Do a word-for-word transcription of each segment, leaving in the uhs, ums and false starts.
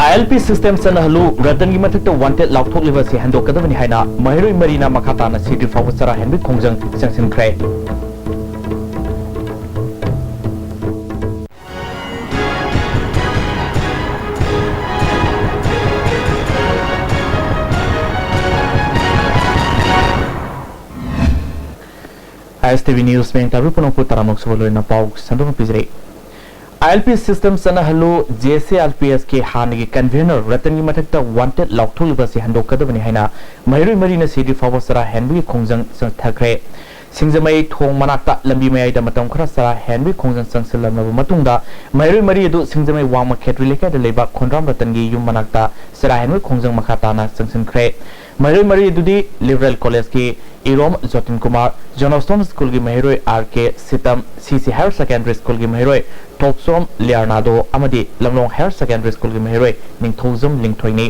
L P system ꯆꯠꯅꯍꯜꯂꯨ, ꯔꯇꯟꯒꯤ ꯃꯊꯛꯇ wanted ꯂꯥꯎꯊꯣꯛꯂꯤꯕ ꯑꯁꯤ ꯍꯟꯗꯣꯛꯀꯗꯕꯅꯤ ꯍꯥꯏꯅ ꯃꯍꯩꯔꯣꯏ ꯃꯔꯤꯅ ꯃꯈꯥ ꯇꯥꯅ ꯁꯤꯗ꯭ꯔꯤ ꯐꯥꯎꯕ ꯆꯔꯥ ꯍꯦꯟꯕꯒꯤ ꯈꯣꯡꯖꯪ ꯆꯪꯁꯤꯟꯈ꯭ꯔꯦ꯫ I S T V News ꯃꯌꯦꯡ ꯇꯥꯕꯤ ꯄꯨꯝꯅꯃꯛꯄꯨ ꯇꯔꯥꯃꯔꯛ ꯁꯨꯕ ꯂꯣꯏꯅ ꯄꯥꯎ ꯁꯟꯗꯣꯛꯅ ꯄꯤꯖꯔꯤ꯫ ꯑꯥꯏ ꯑꯦꯜ ꯄꯤ system ꯆꯠꯅꯍꯜꯂꯨ, J S A R P ꯑꯦꯁꯀꯤ ꯍꯥꯟꯅꯒꯤ convener ꯔꯇꯟꯒꯤ ꯃꯊꯛꯇ wanted ꯂꯥꯎꯊꯣꯛꯂꯤꯕ ꯑꯁꯤ ꯍꯟꯗꯣꯛꯀꯗꯕꯅꯤ ꯍꯥꯏꯅ ꯃꯍꯩꯔꯣꯏ ꯃꯔꯤꯅ ꯁꯤꯗ꯭ꯔꯤ ꯐꯥꯎꯕ ꯆꯔꯥ ꯍꯦꯟꯕꯒꯤ ꯈꯣꯡꯖꯪ ꯆꯠꯊꯈ꯭ꯔꯦ꯫ ꯁꯤꯡꯖꯃꯩ ꯊꯣꯡ ꯃꯅꯥꯛꯇ ꯂꯝꯕꯤ ꯃꯌꯥꯏꯗ ꯃꯇꯝ ꯈꯔ ꯆꯔꯥ ꯍꯦꯟꯕꯒꯤ ꯈꯣꯡꯖꯪ ꯆꯪꯁꯤꯜꯂꯝꯂꯕ ꯃꯇꯨꯡꯗ, ꯃꯍꯩꯔꯣꯏ ꯃꯔꯤ ꯑꯗꯨ ꯁꯤꯡꯖꯃꯩ ꯋꯥꯡꯃ ꯈꯦꯇ꯭ꯔꯤ ꯂꯩꯀꯥꯏꯗ ꯂꯩꯕ ꯈꯣꯟꯗ꯭ꯔꯥꯝ ꯔꯇꯟꯒꯤ ꯌꯨꯝ ꯃꯅꯥꯛꯇ ꯆꯔꯥ ꯍꯦꯟꯕꯒꯤ ꯈꯣꯡꯖꯪ ꯃꯈꯥ ꯇꯥꯅ ꯆꯪꯁꯤꯟꯈ꯭ꯔꯦ꯫ ꯃꯍꯩꯔꯣꯏ ꯃꯔꯤ ꯑꯗꯨꯗꯤ ꯂꯤꯕꯔꯦꯜ ꯀꯣꯂꯦꯖꯀꯤ ꯏꯔꯣꯝ ꯖꯣꯇꯤꯟ ꯀꯨꯃꯥꯔ, ꯖꯣꯅꯣꯁꯇꯣꯟ ꯁ꯭ꯀꯨꯜꯒꯤ ꯃꯍꯩꯔꯣꯏ ꯑꯥꯔ ꯀꯦ ꯁꯤꯇꯝ, ꯁꯤ ꯁꯤ ꯍꯥꯌꯔ ꯁꯦꯀꯦꯟꯗꯔꯤ ꯁ꯭ꯀꯨꯜꯒꯤ ꯃꯍꯩꯔꯣꯏ ꯇꯣꯞꯁꯣꯝ ꯂꯤꯌꯥꯔꯅꯥꯗꯣ ꯑꯃꯗꯤ ꯂꯝꯂꯣꯡ ꯍꯥꯌꯔ ꯁꯦꯀꯦꯟꯗꯔꯤ ꯁ꯭ꯀꯨꯜꯒꯤ ꯃꯍꯩꯔꯣꯏ ꯅꯤꯡꯊꯧꯖꯝ ꯂꯤꯡꯊꯣꯏꯅꯤ꯫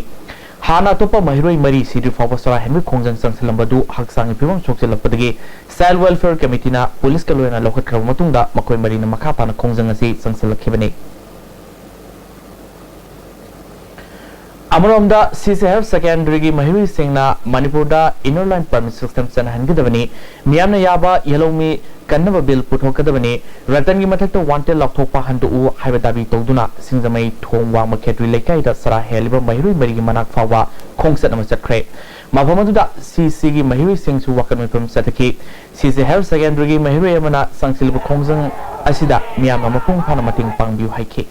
ꯍꯥꯟꯅ ꯑꯇꯣꯞꯄ ꯃꯍꯩꯔꯣꯏ ꯃꯔꯤ ꯁꯤꯗ꯭ꯔꯤ ꯐꯥꯎꯕ ꯆꯔꯥ ꯍꯦꯟꯕꯒꯤ ꯈꯣꯡꯖꯪ ꯆꯪꯁꯤꯜꯂꯝꯕꯗꯨ ꯍꯛꯆꯥꯡꯒꯤ ꯐꯤꯕꯝ ꯁꯣꯛꯆꯤꯜꯂꯛꯄꯗꯒꯤ Child Welfare Committeeꯅ ꯄꯨꯂꯤꯁꯀ ꯂꯣꯏꯅꯅ ꯂꯧꯈꯠꯈ꯭ꯔꯕ ꯃꯇꯨꯡꯗ ꯃꯈꯣꯏ ꯃꯔꯤꯅ ꯃꯈꯥ ꯇꯥꯅ ꯈꯣꯡꯖꯪ ꯑꯁꯤ ꯆꯪꯁꯤꯜꯂꯛꯈꯤꯕꯅꯤ꯫ ꯑꯃꯔꯣꯝꯗ, ꯁꯤ ꯁꯤ ꯍꯥꯌꯔ ꯁꯦꯀꯦꯟꯗꯔꯤꯒꯤ ꯃꯍꯩꯔꯣꯏꯁꯤꯡꯅ ꯃꯅꯤꯄꯨꯔꯗ Inner Line Permit system ꯆꯠꯅꯍꯟꯒꯗꯕꯅꯤ, ꯃꯤꯌꯥꯝꯅ ꯌꯥꯕ ꯌꯦꯜꯍꯧꯃꯤ ꯀꯟꯅꯕ ꯕꯤꯜ ꯄꯨꯊꯣꯛꯀꯗꯕꯅꯤ, ꯔꯇꯟꯒꯤ ꯃꯊꯛꯇ wanted ꯂꯥꯎꯊꯣꯛꯄ ꯍꯟꯗꯣꯛꯎ ꯍꯥꯏꯕ ꯗꯥꯕꯤ ꯇꯧꯗꯨꯅ ꯁꯤꯡꯖꯃꯩ ꯊꯣꯡ ꯋꯥꯡꯃ ꯈꯦꯇ꯭ꯔꯤ ꯂꯩꯀꯥꯏꯗ ꯆꯔꯥ ꯍꯦꯜꯂꯤꯕ ꯃꯍꯩꯔꯣꯏ ꯃꯔꯤꯒꯤ ꯃꯅꯥꯛ ꯐꯥꯎꯕ ꯈꯣꯡꯆꯠ ꯑꯃ ꯆꯠꯈ꯭ꯔꯦ꯫ ꯃꯐꯝ ꯑꯗꯨꯗ ꯁꯤ ꯁꯤꯒꯤ ꯃꯍꯩꯔꯣꯏꯁꯤꯡꯁꯨ ꯋꯥꯀꯠ ꯃꯤꯐꯝ ꯆꯠꯊꯈꯤ꯫ ꯁꯤ ꯁꯤ ꯍꯥꯌꯔ ꯁꯦꯀꯦꯟꯗꯔꯤꯒꯤ ꯃꯍꯩꯔꯣꯏ ꯑꯃꯅ ꯆꯪꯁꯤꯜꯂꯤꯕ ꯈꯣꯡꯖꯪ ꯑꯁꯤꯗ ꯃꯤꯌꯥꯝꯅ ꯃꯄꯨꯡ ꯐꯥꯅ ꯃꯇꯦꯡ ꯄꯥꯡꯕꯤꯌꯨ ꯍꯥꯏꯈꯤ꯫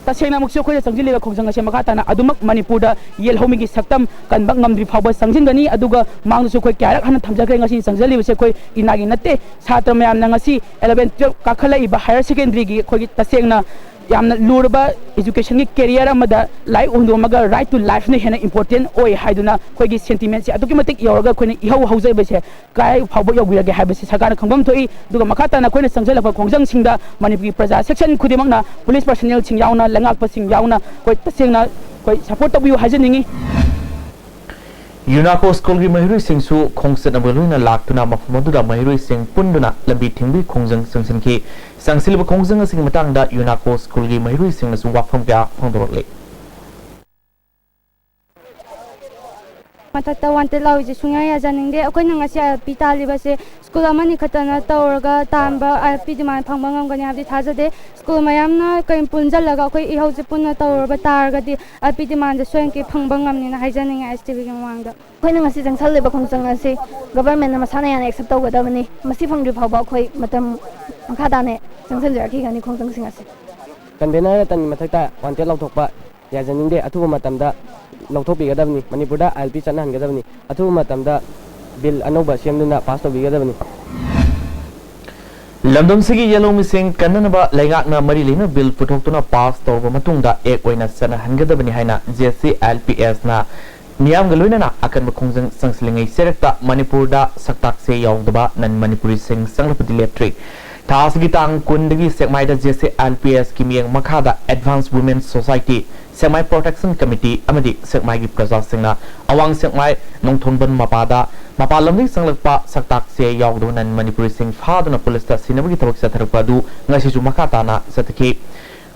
ꯇꯁꯦꯡꯅꯃꯛꯁꯨ ꯑꯩꯈꯣꯏꯅ ꯆꯪꯁꯤꯜꯂꯤꯕ ꯈꯣꯡꯖꯪ ꯑꯁꯦ ꯃꯈꯥ ꯇꯥꯅ ꯑꯗꯨꯃꯛ ꯃꯅꯤꯄꯨꯔꯗ ꯌꯦꯜꯍꯧꯃꯤꯒꯤ ꯁꯛꯇꯝ ꯀꯟꯕ ꯉꯝꯗ꯭ꯔꯤ ꯐꯥꯎꯕ ꯆꯪꯁꯤꯟꯒꯅꯤ꯫ ꯑꯗꯨꯒ ꯃꯥꯡꯗꯁꯨ ꯑꯩꯈꯣꯏ ꯀꯌꯥꯔꯛ ꯍꯟꯅ ꯊꯝꯖꯈ꯭ꯔꯦ, ꯉꯁꯤ ꯆꯪꯁꯤꯜꯂꯤꯕꯁꯦ ꯑꯩꯈꯣꯏ ꯏꯅꯥꯒꯤ ꯅꯠꯇꯦ꯫ ꯁꯥꯇ꯭ꯔ ꯃꯌꯥꯝꯅ ꯉꯁꯤ eleven twelve ꯀꯥꯈꯠꯂꯛꯏꯕ ꯍꯥꯌꯔ ꯁꯦꯀꯦꯟꯗꯔꯤꯒꯤ ꯑꯩꯈꯣꯏꯒꯤ ꯇꯁꯦꯡꯅ ꯌꯥꯝꯅ ꯂꯨꯔꯕ educationꯒꯤ career ꯑꯃꯗ ꯂꯥꯏꯔꯤꯛ ꯍꯨꯟꯗꯣꯛꯑꯝꯃꯒ right to lifeꯅ ꯍꯦꯟꯅ important ꯑꯣꯏ ꯍꯥꯏꯗꯨꯅ ꯑꯩꯈꯣꯏꯒꯤ sentimentꯁꯦ ꯑꯗꯨꯛꯀꯤ ꯃꯇꯤꯛ ꯌꯧꯔꯒ ꯑꯩꯈꯣꯏꯅ ꯏꯍꯧ ꯍꯧꯖꯕꯁꯦ ꯀꯥꯏ ꯐꯥꯎꯕ ꯌꯧꯕꯤꯔꯒꯦ ꯍꯥꯏꯕꯁꯤ ꯁꯔꯀꯥꯔꯅ ꯈꯪꯐꯝ ꯊꯣꯛꯏ꯫ ꯑꯗꯨꯒ ꯃꯈꯥ ꯇꯥꯅ ꯑꯩꯈꯣꯏꯅ ꯆꯪꯁꯤꯜꯂꯛꯄ ꯈꯣꯡꯖꯪꯁꯤꯡꯗ ꯃꯅꯤꯄꯨꯔꯒꯤ ꯄ꯭ꯔꯖꯥ section ꯈꯨꯗꯤꯡꯃꯛꯅ, ꯄꯨꯂꯤꯁ personnelꯁꯤꯡ ꯌꯥꯎꯅ, ꯂꯩꯉꯥꯛꯄꯁꯤꯡ ꯌꯥꯎꯅ, ꯑꯩꯈꯣꯏ ꯇꯁꯦꯡꯅ ꯑꯩꯈꯣꯏ support ꯇꯧꯕꯤꯌꯨ ꯍꯥꯏꯖꯅꯤꯡꯉꯤ꯫ ꯌꯨꯅꯥꯀꯣ ꯁ꯭ꯀꯨꯜꯒꯤ ꯃꯍꯩꯔꯣꯏꯁꯤꯡꯁꯨ ꯈꯣꯡꯆꯠ ꯑꯃꯒ ꯂꯣꯏꯅ ꯂꯥꯛꯇꯨꯅ ꯃꯐꯝ ꯑꯗꯨꯗ ꯃꯍꯩꯔꯣꯏꯁꯤꯡ ꯄꯨꯟꯗꯨꯅ ꯂꯝꯕꯤ ꯊꯤꯡꯕꯒꯤ ꯈꯣꯡꯖꯪ ꯆꯪꯁꯤꯟꯈꯤ꯫ ꯆꯪꯁꯤꯜꯂꯤꯕ ꯈꯣꯡꯖꯪ ꯑꯁꯤꯒꯤ ꯃꯇꯥꯡꯗ ꯌꯨꯅꯥꯀꯣ ꯁ꯭ꯀꯨꯜꯒꯤ ꯃꯍꯩꯔꯣꯏꯁꯤꯡꯅꯁꯨ ꯋꯥꯐꯝ ꯀꯌꯥ ꯐꯣꯡꯗꯣꯔꯛꯂꯤ꯫ ꯃꯊꯛꯇ ꯋꯥꯟꯇꯦꯠ ꯂꯥꯎꯔꯤꯁꯦ ꯁꯨꯡꯌꯥ ꯌꯥꯖꯅꯤꯡꯗꯦ꯫ ꯑꯩꯈꯣꯏꯅ ꯉꯁꯤ ꯑꯥꯏ ꯑꯦꯜ ꯄꯤ ꯇꯥꯜꯂꯤꯕꯁꯦ ꯁ꯭ꯀꯨꯜ ꯑꯃꯅꯤ ꯈꯛꯇꯅ ꯇꯧꯔꯒ ꯇꯥꯟꯕ ꯑꯥꯏ ꯑꯦꯜ ꯄꯤ ꯗꯤꯃꯥꯟ ꯐꯪꯕ ꯉꯝꯒꯅꯤ ꯍꯥꯏꯕꯗꯤ ꯊꯥꯖꯗꯦ꯫ ꯁ꯭ꯀꯨꯜ ꯃꯌꯥꯝꯅ ꯀꯔꯤ ꯄꯨꯟꯁꯤꯜꯂꯒ ꯑꯩꯈꯣꯏ ꯏꯍꯧꯁꯦ ꯄꯨꯟꯅ ꯇꯧꯔꯕ ꯇꯥꯔꯒꯗꯤ ꯑꯥꯏ ꯑꯦꯜ ꯄꯤ ꯗꯤꯃꯥꯟꯁꯦ ꯁꯣꯏꯗꯅꯀꯤ ꯐꯪꯕ ꯉꯝꯅꯤꯅ ꯍꯥꯏꯖꯅꯤꯡꯉꯤ ꯑꯥꯏ ꯑꯦꯁ ꯇꯤ ꯚꯤꯒꯤ ꯃꯃꯥꯡꯗ꯫ ꯑꯩꯈꯣꯏꯅ ꯉꯁꯤ ꯆꯪꯁꯜꯂꯤꯕ ꯈꯣꯡꯖꯪ ꯑꯁꯤ ꯒꯚꯔꯟꯃꯦꯟꯅ ꯃꯁꯥꯅ ꯌꯥꯅ ꯑꯦꯛꯁꯦꯞ ꯇꯧꯒꯗꯕꯅꯤ꯫ ꯃꯁꯤ ꯐꯪꯗ꯭ꯔꯤ ꯐꯥꯎꯕ ꯑꯩꯈꯣꯏ ꯃꯇꯝ ꯃꯈꯥ ꯇꯥꯅ ꯆꯪꯁꯤꯟꯖꯔꯛꯈꯤꯒꯅꯤ ꯈꯣꯡꯖꯪꯁꯤꯡ ꯑꯁꯤ꯫ ꯀꯟꯚꯦꯅꯔ ꯔꯇꯟꯒꯤ ꯃꯊꯛꯇ ꯋꯥꯟꯇꯦꯠ ꯂꯥꯎꯊꯣꯛꯄ ꯌꯥꯖꯅꯤꯡꯗꯦ꯫ ꯑꯊꯨꯕ ꯃꯇꯝꯗ ꯂꯧꯊꯣꯛꯄꯤꯒꯗꯕꯅꯤ꯫ ꯃꯅꯤꯄꯨꯔꯗ ꯑꯥꯏ ꯑꯦꯜ ꯄꯤ ꯆꯠꯅꯍꯟꯒꯗꯕꯅꯤ꯫ ꯑꯊꯨꯕ ꯃꯇꯝꯗ ꯕꯤꯜ ꯑꯅꯧꯕ ꯁꯦꯝꯗꯨꯅ ꯄꯥꯁ ꯇꯧꯕꯤꯒꯗꯕꯅꯤ꯫ ꯂꯝꯗꯝꯁꯤꯒꯤ ꯌꯦꯜꯍꯧꯃꯤꯁꯤꯡ ꯀꯟꯅꯅꯕ ꯂꯩꯉꯥꯛꯅ ꯃꯔꯤ ꯂꯩꯅꯕ ꯕꯤꯜ ꯄꯨꯊꯣꯛꯇꯨꯅ ꯄꯥꯁ ꯇꯧꯔꯕ ꯃꯇꯨꯡꯗ ꯑꯦꯛ ꯑꯣꯏꯅ ꯆꯠꯅꯍꯟꯒꯗꯕꯅꯤ ꯍꯥꯏꯅ ꯖꯦ ꯁꯤ ꯑꯥꯏ ꯑꯦꯜ ꯄꯤ ꯑꯦꯁꯅ ꯃꯤꯌꯥꯝꯒ ꯂꯣꯏꯅꯅ ꯑꯀꯟꯕ ꯈꯣꯡꯖꯪ ꯆꯪꯁꯤꯜꯂꯤꯉꯩ ꯆꯩꯔꯛꯇ ꯃꯅꯤꯄꯨꯔꯗ ꯁꯛꯇꯥꯛꯁꯦ ꯌꯥꯎꯗꯕ ꯅꯟ ꯃꯅꯤꯄꯨꯔꯤꯁꯤꯡ ꯆꯪꯂꯛꯄꯗꯤ ꯂꯦꯞꯇ꯭ꯔꯤ꯫ ꯊꯥ ꯑꯁꯤꯒꯤ ꯇꯥꯡ ꯀꯨꯟꯗꯒꯤ ꯁꯦꯛꯃꯥꯏꯗ J C I L P ꯑꯦꯁꯀꯤ ꯃꯤꯠꯌꯦꯡ ꯃꯈꯥꯗ ꯑꯦꯗꯚꯥꯟꯁ ꯋꯨꯃꯦꯟ ꯁꯣꯁꯥꯏꯇꯤ, ꯁꯦꯛꯃꯥꯏ ꯄ꯭ꯔꯣꯇꯦꯛꯁꯟ ꯀꯃꯤꯇꯤ ꯑꯃꯗꯤ ꯁꯦꯛꯃꯥꯏꯒꯤ ꯄ꯭ꯔꯖꯥꯁꯤꯡꯅ ꯑꯋꯥꯡ ꯁꯦꯛꯃꯥꯏ ꯅꯣꯡꯊꯣꯡꯕꯟ ꯃꯄꯥꯗ ꯃꯄꯥꯟ ꯂꯝꯗꯒꯤ ꯆꯪꯂꯛꯄ ꯁꯛꯇꯥꯛꯁꯦ ꯌꯥꯎꯗꯕ ꯅꯟ ꯃꯅꯤꯄꯨꯔꯤꯁꯤꯡ ꯐꯥꯗꯨꯅ ꯄꯨꯂꯤꯁꯇ ꯁꯤꯟꯅꯕꯒꯤ ꯊꯕꯛ ꯆꯠꯊꯔꯛꯄ ꯑꯗꯨ ꯉꯁꯤꯁꯨ ꯃꯈꯥ ꯇꯥꯅ ꯆꯠꯊꯈꯤ꯫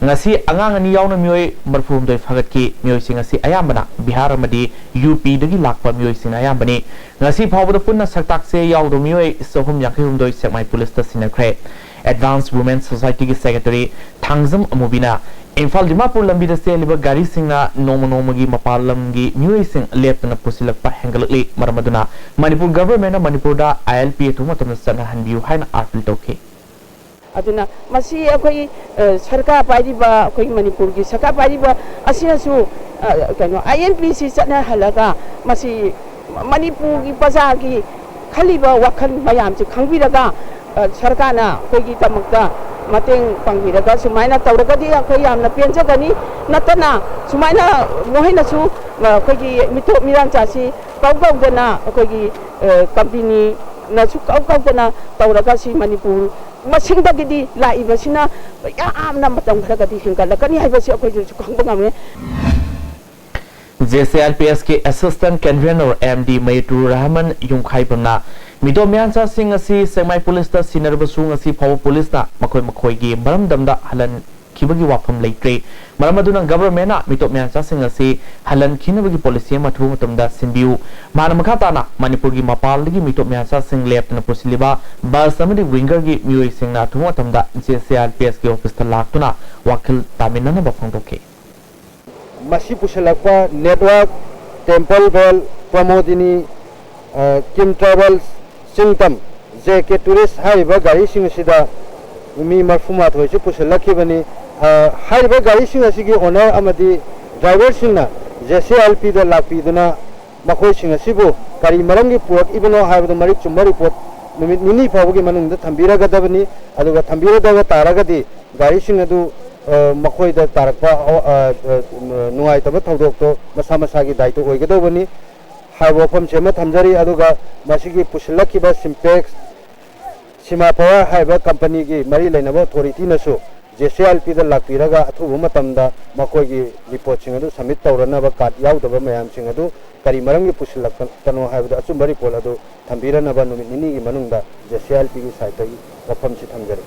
ꯉꯁꯤ ꯑꯉꯥꯡ ꯑꯅꯤ ꯌꯥꯎꯅ ꯃꯤꯑꯣꯏ ꯃꯔꯤꯐꯨꯍꯨꯝꯗꯣꯏ ꯐꯥꯒꯠꯈꯤ꯫ ꯃꯤꯑꯣꯏꯁꯤꯡ ꯑꯁꯤ ꯑꯌꯥꯝꯕꯅ ꯕꯤꯍꯥꯔ ꯑꯃꯗꯤ ꯌꯨ ꯄꯤꯗꯒꯤ ꯂꯥꯛꯄ ꯃꯤꯑꯣꯏꯁꯤꯡ ꯑꯌꯥꯝꯕꯅꯤ꯫ ꯉꯁꯤ ꯐꯥꯎꯕꯗ ꯄꯨꯟꯅ ꯁꯛꯇꯥꯛꯁꯦ ꯌꯥꯎꯗꯕ ꯃꯤꯑꯣꯏ ꯆꯍꯨꯝ ꯌꯥꯡꯈꯩ ꯍꯨꯝꯗꯣꯏ ꯁꯦꯛꯃꯥꯏ ꯄꯨꯂꯤꯁꯇ ꯁꯤꯟꯅꯈ꯭ꯔꯦ꯫ ꯑꯦꯗꯚꯥꯟꯁ ꯋꯨꯃꯦꯟ ꯁꯣꯁꯥꯏꯇꯤꯒꯤ ꯁꯦꯀ꯭ꯔꯦꯇꯔꯤ ꯊꯥꯡꯖꯝ ꯑꯃꯨꯕꯤꯅ ꯏꯝꯐꯥꯜ ꯗꯤꯃꯥꯄꯨꯔ ꯂꯝꯕꯤꯗ ꯆꯦꯜꯂꯤꯕ ꯒꯥꯔꯤꯁꯤꯡꯅ ꯅꯣꯡꯃ ꯅꯣꯡꯃꯒꯤ ꯃꯄꯥꯟ ꯂꯝꯒꯤ ꯃꯤꯑꯣꯏꯁꯤꯡ ꯂꯦꯞꯇꯅ ꯄꯨꯁꯤꯜꯂꯛꯄ ꯍꯦꯟꯒꯠꯂꯛꯂꯤ꯫ ꯃꯔꯝ ꯑꯗꯨꯅ ꯃꯅꯤꯄꯨꯔ ꯒꯚꯔꯟꯃꯦꯟꯠꯅ ꯃꯅꯤꯄꯨꯔꯗ ꯑꯥꯏ ꯑꯦꯜ ꯄꯤ ꯑꯊꯨꯕ ꯃꯇꯝꯗ ꯆꯠꯅꯍꯟꯕꯤꯌꯨ ꯍꯥꯏꯅ ꯑꯥꯄꯤꯜ ꯇꯧꯈꯤ꯫ ꯑꯗꯨꯅ ꯃꯁꯤ ꯑꯩꯈꯣꯏ, ꯑ, ꯁꯔꯀꯥꯔ ꯄꯥꯏꯔꯤꯕ, ꯑꯩꯈꯣꯏ ꯃꯅꯤꯄꯨꯔꯒꯤ ꯁꯔꯀꯥꯔ ꯄꯥꯏꯔꯤꯕ ꯑꯁꯤꯅꯁꯨ, ꯑ, ꯀꯩꯅꯣ, ꯑꯥꯏ ꯑꯦꯜ ꯄꯤꯁꯤ ꯆꯠꯅꯍꯜꯂꯒ ꯃꯁꯤ ꯃꯅꯤꯄꯨꯔꯒꯤ ꯄ꯭ꯔꯖꯥꯒꯤ ꯈꯜꯂꯤꯕ ꯋꯥꯈꯜ ꯃꯌꯥꯝꯁꯤ ꯈꯪꯕꯤꯔꯒ, ꯑ, ꯁꯔꯀꯥꯔꯅ ꯑꯩꯈꯣꯏꯒꯤꯗꯃꯛꯇ ꯃꯇꯦꯡ ꯄꯥꯡꯕꯤꯔꯒ ꯁꯨꯃꯥꯏꯅ ꯇꯧꯔꯒꯗꯤ ꯑꯩꯈꯣꯏ ꯌꯥꯝꯅ ꯄꯦꯟꯖꯒꯅꯤ꯫ ꯅꯠꯇꯅ ꯁꯨꯃꯥꯏꯅ ꯃꯈꯣꯏꯅꯁꯨ, ꯑ, ꯑꯩꯈꯣꯏꯒꯤ ꯃꯤꯇꯣꯞ ꯃꯤꯔꯥꯡꯆꯥꯁꯤ ꯀꯧ ꯀꯧꯗꯅ ꯑꯩꯈꯣꯏꯒꯤ, ꯑ, ꯀꯝꯄꯦꯅꯤꯅꯁꯨ ꯀꯧ ꯀꯧꯗꯅ ꯇꯧꯔꯒ ꯁꯤ ꯃꯅꯤꯄꯨꯔ ꯃꯁꯤꯡꯗꯒꯤꯗꯤ ꯂꯥꯛꯏꯕꯁꯤꯅ ꯌꯥꯝꯅ ꯃꯇꯝ ꯈꯔꯒꯗꯤ ꯍꯦꯟꯒꯠꯂꯛꯀꯅꯤ ꯍꯥꯏꯕꯁꯤ ꯑꯩꯈꯣꯏꯁꯨ ꯈꯪꯕ ꯉꯝꯃꯤ꯫ ꯖꯦ ꯁꯤ ꯑꯦꯜ ꯄꯤ ꯑꯦꯁꯀꯤ Assistant Convener M D Mayetur Rahman ꯌꯨꯝꯈꯥꯏꯕꯝꯅ ꯃꯤꯇꯣꯞ ꯃꯤꯌꯥꯟꯆꯥꯁꯤꯡ ꯑꯁꯤ ꯁꯦꯛꯃꯥꯏ ꯄꯨꯂꯤꯁꯇ ꯁꯤꯟꯅꯔꯕꯁꯨ ꯉꯁꯤ ꯐꯥꯎꯕ ꯄꯨꯂꯤꯁꯅ ꯃꯈꯣꯏ ꯃꯈꯣꯏꯒꯤ ꯃꯔꯝꯗꯝꯗ ꯍꯜꯍꯟꯈꯤꯕꯒꯤ ꯋꯥꯐꯝ ꯂꯩꯇ꯭ꯔꯦ꯫ ꯃꯔꯝ ꯑꯗꯨꯅ ꯒꯚꯔꯟꯃꯦꯟꯠꯅ ꯃꯤꯇꯣꯞ ꯃꯤꯌꯥꯟꯆꯥꯁꯤꯡ ꯑꯁꯤ ꯍꯜꯍꯟꯈꯤꯅꯕꯒꯤ ꯄꯣꯂꯤꯁꯤ ꯑꯃ ꯑꯊꯨꯕ ꯃꯇꯝꯗ ꯁꯤꯟꯕꯤꯌꯨ꯫ ꯃꯍꯥꯛꯅ ꯃꯈꯥ ꯇꯥꯅ ꯃꯅꯤꯄꯨꯔꯒꯤ ꯃꯄꯥꯟꯗꯒꯤ ꯃꯤꯇꯣꯞ ꯃꯤꯌꯥꯟꯆꯥꯁꯤꯡ ꯂꯦꯞꯇꯅ ꯄꯨꯁꯤꯜꯂꯤꯕ ꯕꯁ ꯑꯃꯗꯤ ꯋꯤꯡꯒꯔꯒꯤ ꯃꯤꯑꯣꯏꯁꯤꯡꯅ ꯑꯊꯨꯕ ꯃꯇꯝꯗ ꯖꯦ ꯁꯤ ꯑꯦꯜ ꯄꯤ ꯑꯦꯁꯀꯤ ꯑꯣꯐꯤꯁꯇ ꯂꯥꯛꯇꯨꯅ ꯋꯥꯈꯜ ꯇꯥꯃꯤꯟꯅꯅꯕ ꯐꯣꯡꯗꯣꯛꯈꯤ꯫ ꯃꯁꯤ ꯄꯨꯁꯤꯜꯂꯛꯄ ꯅꯦꯠꯋꯥꯔꯛ, ꯇꯦꯝꯄꯜ ꯕꯦꯜ, ꯄ꯭ꯔꯃꯣꯗꯤꯅꯤ, ꯑ, ꯀꯤꯝ ꯇ꯭ꯔꯥꯚꯦꯜꯁ, ꯆꯤꯡꯇꯝ, ꯖꯦ ꯀꯦ ꯇꯨꯔꯤꯁ ꯍꯥꯏꯔꯤꯕ ꯒꯥꯔꯤꯁꯤꯡ ꯑꯁꯤꯗ ꯃꯤ ꯃꯔꯤꯐꯨꯃꯥꯊꯣꯏꯁꯨ ꯄꯨꯁꯤꯜꯂꯛꯈꯤꯕꯅꯤ꯫ ꯑ, ꯍꯥꯏꯔꯤꯕ ꯒꯥꯔꯤꯁꯤꯡ ꯑꯁꯤꯒꯤ ꯑꯣꯅꯔ ꯑꯃꯗꯤ ꯗ꯭ꯔꯥꯏꯚꯔꯁꯤꯡꯅ ꯖꯦ ꯁꯤ ꯑꯦꯜ ꯄꯤꯗ ꯂꯥꯛꯄꯤꯗꯨꯅ ꯃꯈꯣꯏꯁꯤꯡ ꯑꯁꯤꯕꯨ ꯀꯔꯤ ꯃꯔꯝꯒꯤ ꯄꯨꯔꯛꯏꯕꯅꯣ ꯍꯥꯏꯕꯗꯨ ꯃꯔꯤꯛ ꯆꯨꯝꯕ ꯔꯤꯄꯣꯔꯠ ꯅꯨꯃꯤꯠ ꯅꯤꯅꯤ ꯐꯥꯎꯕꯒꯤ ꯃꯅꯨꯡꯗ ꯊꯝꯕꯤꯔꯒꯗꯕꯅꯤ꯫ ꯑꯗꯨꯒ ꯊꯝꯕꯤꯔꯗꯕ ꯇꯥꯔꯒꯗꯤ ꯒꯥꯔꯤꯁꯤꯡ ꯑꯗꯨ, ꯑ, ꯃꯈꯣꯏꯗ ꯇꯥꯔꯛꯄ ꯑꯋꯥ-, ꯑ, ꯑ, ꯅꯨꯡꯉꯥꯏꯇꯕ ꯊꯧꯗꯣꯛꯇꯣ ꯃꯁꯥ ꯃꯁꯥꯒꯤ ꯗꯥꯏꯇ ꯑꯣꯏꯒꯗꯧꯕꯅꯤ ꯍꯥꯏꯕ ꯋꯥꯐꯝꯁꯤ ꯑꯃ ꯊꯝꯖꯔꯤ꯫ ꯑꯗꯨꯒ ꯃꯁꯤꯒꯤ ꯄꯨꯁꯤꯜꯂꯛꯈꯤꯕ ꯁꯤꯝꯄꯦꯛꯁ, ꯁꯤꯃꯥ ꯄꯋꯥꯔ ꯍꯥꯏꯔꯤꯕ ꯀꯝꯄꯅꯤꯒꯤ ꯃꯔꯤ ꯂꯩꯅꯕ ꯑꯣꯊꯣꯔꯤꯇꯤꯅꯁꯨ ꯖꯦ ꯁꯤ ꯑꯦꯜ ꯄꯤꯗ ꯂꯥꯛꯄꯤꯔꯒ ꯑꯊꯨꯕ ꯃꯇꯝꯗ ꯃꯈꯣꯏꯒꯤ ꯔꯤꯄꯣꯔꯠꯁꯤꯡ ꯑꯗꯨ ꯁꯕꯃꯤꯠ ꯇꯧꯔꯅꯕ, ꯀꯥꯔꯗ ꯌꯥꯎꯗꯕ ꯃꯌꯥꯝꯁꯤꯡ ꯑꯗꯨ ꯀꯔꯤ ꯃꯔꯝꯒꯤ ꯄꯨꯁꯤꯜꯂꯛꯄꯅꯣ ꯍꯥꯏꯕꯗꯨ ꯑꯆꯨꯝꯕ ꯔꯤꯄꯣꯔꯠ ꯑꯗꯨ ꯊꯝꯕꯤꯔꯅꯕ ꯅꯨꯃꯤꯠ ꯅꯤꯅꯤꯒꯤ ꯃꯅꯨꯡꯗ ꯖꯦ ꯁꯤ ꯑꯦꯜ ꯄꯤꯒꯤ ꯁꯥꯏꯠꯇꯒꯤ ꯋꯥꯐꯝꯁꯤ ꯊꯝꯖꯔꯤ꯫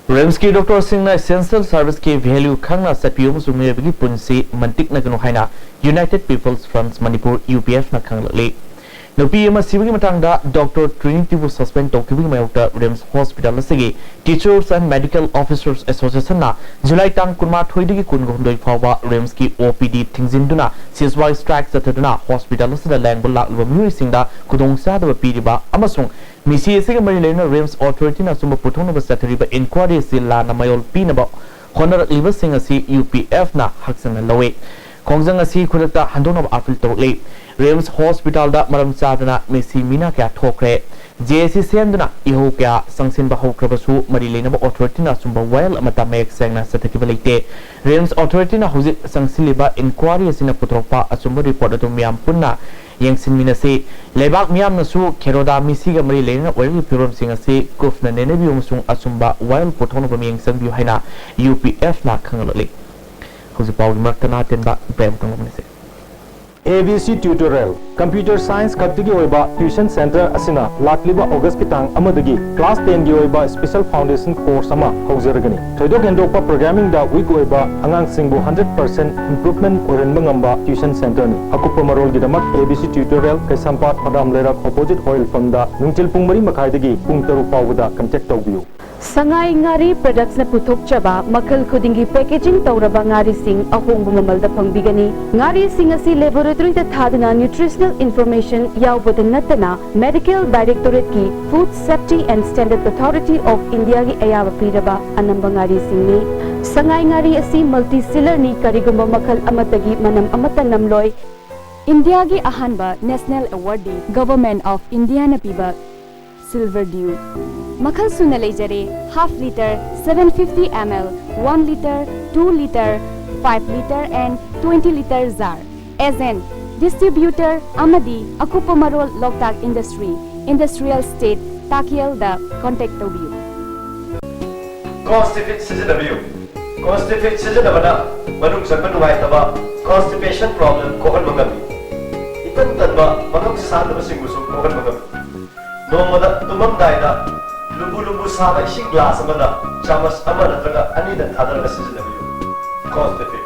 ꯔꯤꯝꯁꯀꯤ ꯗꯣꯛꯇꯔꯁꯤꯡꯅ essential serviceꯀꯤ value ꯈꯪꯅ ꯆꯠꯄꯤꯌꯨ ꯑꯃꯁꯨꯡ ꯃꯤꯑꯣꯏꯕꯒꯤ ꯄꯨꯟꯁꯤ ꯃꯟꯇꯤꯛꯅꯒꯅꯨ ꯍꯥꯏꯅ United People's Front Manipur, U P ꯑꯦꯐꯅ ꯈꯪꯍꯜꯂꯛꯂꯤ꯫ ꯅꯨꯄꯤ ꯑꯃ ꯁꯤꯕꯒꯤ ꯃꯇꯥꯡꯗ ꯗꯣꯛꯇꯔ ꯇ꯭ꯔꯤꯅꯤꯇꯤꯕꯨ suspend ꯇꯧꯈꯤꯕꯒꯤ ꯃꯥꯌꯣꯛꯇ ꯔꯤꯝꯁ ꯍꯣꯁꯄꯤꯇꯥꯜ ꯑꯁꯤꯒꯤ Teachers and Medical Officers Associationꯅ ꯖꯨꯂꯥꯏ ꯇꯥꯡ ꯀꯨꯟꯃꯥꯊꯣꯏꯗꯒꯤ ꯀꯨꯟꯍꯨꯝꯗꯣꯏ ꯐꯥꯎꯕ ꯔꯤꯝꯁꯀꯤ ꯑꯣ ꯄꯤ ꯗꯤ ꯊꯤꯡꯖꯤꯟꯗꯨꯅ ceasefire strike ꯆꯠꯊꯗꯨꯅ ꯍꯣꯁꯄꯤꯇꯥꯜ ꯑꯁꯤꯗ ꯂꯥꯌꯦꯡꯕ ꯂꯥꯛꯂꯤꯕ ꯃꯤꯑꯣꯏꯁꯤꯡꯗ ꯈꯨꯗꯣꯡꯆꯥꯗꯕ ꯄꯤꯔꯤꯕ ꯑꯃꯁꯨꯡ ꯃꯤꯁꯤ ꯑꯁꯤꯒ ꯃꯔꯤ ꯂꯩꯅꯅ ꯔꯤꯝꯁ ꯑꯣꯊꯣꯔꯤꯇꯤꯅ ꯑꯆꯨꯝꯕ ꯄꯨꯊꯣꯛꯅꯕ ꯆꯠꯊꯔꯤꯕ ꯏꯟꯀ꯭ꯋꯥꯔꯤ ꯑꯁꯤ ꯂꯥꯟꯅ ꯃꯌꯣꯜ ꯄꯤꯅꯕ ꯍꯣꯠꯅꯔꯛꯂꯤꯕꯁꯤꯡ ꯑꯁꯤ ꯌꯨ ꯄꯤ ꯑꯦꯐꯅ ꯍꯛꯆꯟꯅ ꯂꯧꯏ꯫ ꯈꯣꯡꯖꯪ ꯑꯁꯤ ꯈꯨꯗꯛꯇ ꯍꯟꯗꯣꯛꯅꯕ ꯑꯥꯄꯤꯜ ꯇꯧꯔꯛꯂꯤ꯫ ꯔꯤꯝꯁ ꯍꯣꯁꯄꯤꯇꯥꯜꯗ ꯃꯔꯝ ꯆꯥꯗꯅ ꯃꯤꯁꯤ ꯃꯤꯅꯥ ꯀꯌꯥ ꯊꯣꯛꯈ꯭ꯔꯦ꯫ ꯖꯦ ꯑꯦ ꯁꯤ ꯁꯦꯝꯗꯨꯅ ꯏꯍꯧ ꯀꯌꯥ ꯆꯪꯁꯤꯟꯕ ꯍꯧꯈ꯭ꯔꯕꯁꯨ ꯃꯔꯤ ꯂꯩꯅꯕ ꯑꯣꯊꯣꯔꯤꯇꯤꯅ ꯑꯆꯨꯝꯕ ꯋꯥꯌꯦꯜ ꯑꯃꯠꯇ ꯃꯌꯦꯛ ꯁꯦꯡꯅ ꯆꯠꯊꯈꯤꯕ ꯂꯩꯇꯦ꯫ ꯔꯤꯝꯁ ꯑꯣꯊꯣꯔꯤꯇꯤꯅ ꯍꯧꯖꯤꯛ ꯆꯪꯁꯤꯜꯂꯤꯕ ꯏꯟꯀ꯭ꯋꯥꯔꯤ ꯑꯁꯤꯅ ꯄꯨꯊꯣꯔꯛꯄ ꯑꯆꯨꯝꯕ ꯔꯤꯄꯣꯔꯠ ꯑꯗꯨ ꯃꯤꯌꯥꯝ ꯄꯨꯟꯅ ꯌꯦꯡꯁꯤꯟꯃꯤꯟꯅꯁꯤ꯫ ꯂꯩꯕꯥꯛ ꯃꯤꯌꯥꯝꯅꯁꯨ ꯈꯦꯔꯣꯗꯥ ꯃꯤꯁꯤꯒ ꯃꯔꯤ ꯂꯩꯅꯅ ꯑꯣꯏꯔꯛꯂꯤꯕ ꯐꯤꯕꯝꯁꯤꯡ ꯑꯁꯤ ꯀꯨꯞꯅ ꯅꯩꯅꯕꯤꯌꯨ ꯑꯃꯁꯨꯡ ꯑꯆꯨꯝꯕ ꯋꯥꯌꯦꯜ ꯄꯨꯊꯣꯛꯅꯕ ꯃꯤꯠꯌꯦꯡ ꯆꯪꯕꯤꯌꯨ ꯍꯥꯏꯅ ꯌꯨ ꯄꯤ ꯑꯦꯐꯅ ꯈꯪꯍꯜꯂꯛꯂꯤ꯫ ꯍꯧꯖꯤꯛ ꯄꯥꯎꯒꯤ ꯃꯔꯛꯇ ꯅꯍꯥ ꯇꯦꯟꯕ ꯕ꯭ꯔꯦꯛ ꯑꯃꯇꯪ ꯂꯧꯃꯤꯟꯅꯁꯤ꯫ A B C Tutorial, computer science ꯈꯛꯇꯒꯤ ꯑꯣꯏꯕ tuition center ꯑꯁꯤꯅ ꯂꯥꯛꯂꯤꯕ August ꯀꯤ ꯇꯥꯡ ꯑꯃꯗꯒꯤ class ten ꯒꯤ ꯑꯣꯏꯕ special foundation course ꯑꯃ ꯍꯧꯖꯔꯒꯅꯤ꯫ ꯊꯣꯏꯗꯣꯛ ꯍꯦꯟꯗꯣꯛꯄ programming ꯗ weak ꯑꯣꯏꯕ ꯑꯉꯥꯡꯁꯤꯡꯕꯨ hundred percent improvement ꯑꯣꯏꯍꯟꯕ ꯉꯝꯕ tuition center ꯅꯤ꯫ ꯑꯀꯨꯞꯄ ꯃꯔꯣꯜꯒꯤꯗꯃꯛ A B C Tutorial, Keishampat madam ꯂꯩꯔꯛ opposite oil pump ꯗ ꯅꯨꯡꯊꯤꯜ ꯄꯨꯡ ꯃꯔꯤ ꯃꯈꯥꯏꯗꯒꯤ ꯄꯨꯡ ꯇꯔꯨꯛ ꯐꯥꯎꯕꯗ contact ꯇꯧꯕꯤꯌꯨ꯫ ꯁꯉꯥꯏ ꯉꯥꯔꯤ products ꯅ ꯄꯨꯊꯣꯛꯆꯕ ꯃꯈꯜ ꯈꯨꯗꯤꯡꯒꯤ packaging ꯇꯧꯔꯕ ꯉꯥꯔꯤꯁꯤꯡ ꯑꯍꯣꯡꯕ ꯃꯃꯜꯗ ꯐꯪꯕꯤꯒꯅꯤ꯫ ꯉꯥꯔꯤꯁꯤꯡ ꯑꯁꯤ laboratory ꯗ ꯊꯥꯗꯨꯅ nutritional information ꯌꯥꯎꯕꯗ ꯅꯠꯇꯅ Medical Directorate ꯀꯤ Food Safety and Standard Authority of India ꯒꯤ ꯑꯌꯥꯕ ꯄꯤꯔꯕ ꯑꯅꯝꯕ ꯉꯥꯔꯤꯁꯤꯡꯅꯤ꯫ ꯁꯉꯥꯏ ꯉꯥꯔꯤ ꯑꯁꯤ multi sealer ꯅꯤ, ꯀꯔꯤꯒꯨꯝꯕ ꯃꯈꯜ ꯑꯃꯠꯇꯒꯤ ꯃꯅꯝ ꯑꯃꯠꯇ ꯅꯝꯂꯣꯏ꯫ ꯏꯟꯗꯤꯌꯥꯒꯤ ꯑꯍꯥꯟꯕ national award D Government of India ꯅ ꯄꯤꯕ Silver Dew ꯃꯈꯜ ꯁꯨꯅ ꯂꯩꯖꯔꯦ: half litre, seven fifty ml, one litre, two litre, five litre and twenty litre jar꯫ Agent, distributor ꯑꯃꯗꯤ ꯑꯀꯨꯞꯄ ꯃꯔꯣꯜ ꯂꯣꯛꯇꯥꯛ Industry, Industrial Estate, ꯇꯥꯀꯤꯌꯦꯜꯗ contact ꯇꯧꯕꯤꯌꯨ꯫ Constipate ꯁꯤꯖꯤꯟꯅꯕꯤꯌꯨ꯫ Constipate ꯁꯤꯖꯤꯟꯅꯕꯅ ꯃꯅꯨꯡ ꯆꯪꯕ ꯅꯨꯡꯉꯥꯏꯇꯕ, constipation problem ꯀꯣꯛꯍꯟꯕ ꯉꯝꯃꯤ꯫ ꯏꯇꯟ ꯇꯟꯕ, ꯃꯉꯝ ꯁꯥꯟꯗꯕꯁꯤꯡꯕꯨꯁꯨ ꯀꯣꯛꯍꯟꯕ ꯉꯝꯃꯤ꯫ ꯅꯣꯡꯃꯗ ꯇꯨꯝꯃꯝꯗꯥꯏꯗ ꯂꯨꯝꯕꯨ ꯂꯨꯝꯕꯨ ꯁꯥꯕ ꯏꯁꯤꯡ glass ꯑꯃꯗ ꯆꯥꯃꯁ ꯑꯃ ꯅꯠꯇ꯭ꯔꯒ ꯑꯅꯤꯗꯪ ꯊꯥꯗꯔꯒ ꯁꯤꯖꯤꯟꯅꯕꯤꯌꯨ꯫ Constipate꯫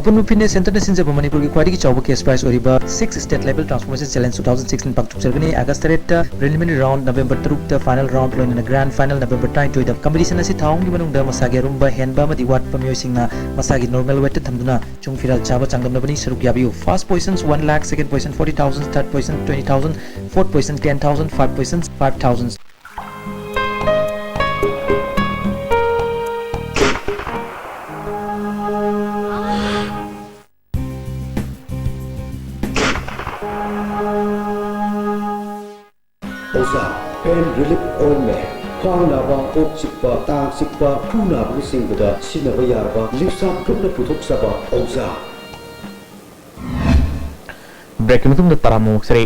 ꯑꯄꯨꯟꯕ ꯐꯤꯠꯅꯦꯁ ꯁꯦꯟꯇꯔꯅ ꯁꯤꯟꯖꯕ ꯃꯅꯤꯄꯨꯔꯒꯤ ꯈ꯭ꯋꯥꯏꯗꯒꯤ ꯆꯥꯎꯕ cash prize ꯑꯣꯏꯔꯤꯕ Six State Level Transformation Challenge two thousand sixteen ꯄꯥꯡꯊꯣꯛꯆꯔꯒꯅꯤ꯫ ꯑꯥꯒꯁ ꯇꯔꯦꯠꯇ preliminary round, ꯅꯕꯦꯝꯕꯔ ꯇꯔꯨꯛꯇ final round, ꯂꯣꯏꯅꯅ grand final ꯅꯕꯦꯝꯕꯔ ꯇꯔꯥꯅꯤꯊꯣꯏꯗ꯫ Competition ꯑꯁꯤ ꯊꯥ ꯑꯍꯨꯝꯒꯤ ꯃꯅꯨꯡꯗ ꯃꯁꯥꯒꯤ ꯑꯔꯨꯝꯕ ꯍꯦꯟꯕ ꯑꯃꯗꯤ ꯋꯥꯠꯄ ꯃꯤꯑꯣꯏꯁꯤꯡꯅ ꯃꯁꯥꯒꯤ normal weightꯇ ꯊꯝꯗꯨꯅ ꯆꯨꯡ ꯐꯤꯔꯥꯜ ꯆꯥꯕ ꯆꯥꯡꯗꯝꯅꯕꯅꯤ꯫ ꯁꯔꯨꯛ ꯌꯥꯕꯤꯌꯨ꯫ First position one lakh, second position forty thousand, third position twenty thousand, fourth position ten thousand, five position five thousand꯫ ꯑꯣꯖꯥ, pain relief ointment, ꯈ꯭ꯋꯥꯡ ꯅꯥꯕ, ꯀꯣꯛ ꯆꯤꯛꯄ, ꯇꯥꯡ ꯆꯤꯛꯄ, ꯈꯨ ꯅꯥꯕꯅꯆꯤꯡꯕꯗ ꯁꯤꯖꯤꯟꯅꯕ ꯌꯥꯔꯕ ꯂꯤꯞꯁꯥꯞ ꯒ꯭ꯔꯨꯞꯅ ꯄꯨꯊꯣꯛꯆꯕ ꯑꯣꯖꯥ꯫ ꯕ꯭ꯔꯦꯛꯀꯤ ꯃꯇꯨꯡꯗ ꯇꯔꯥꯝꯅ ꯑꯣꯛꯆꯔꯤ꯫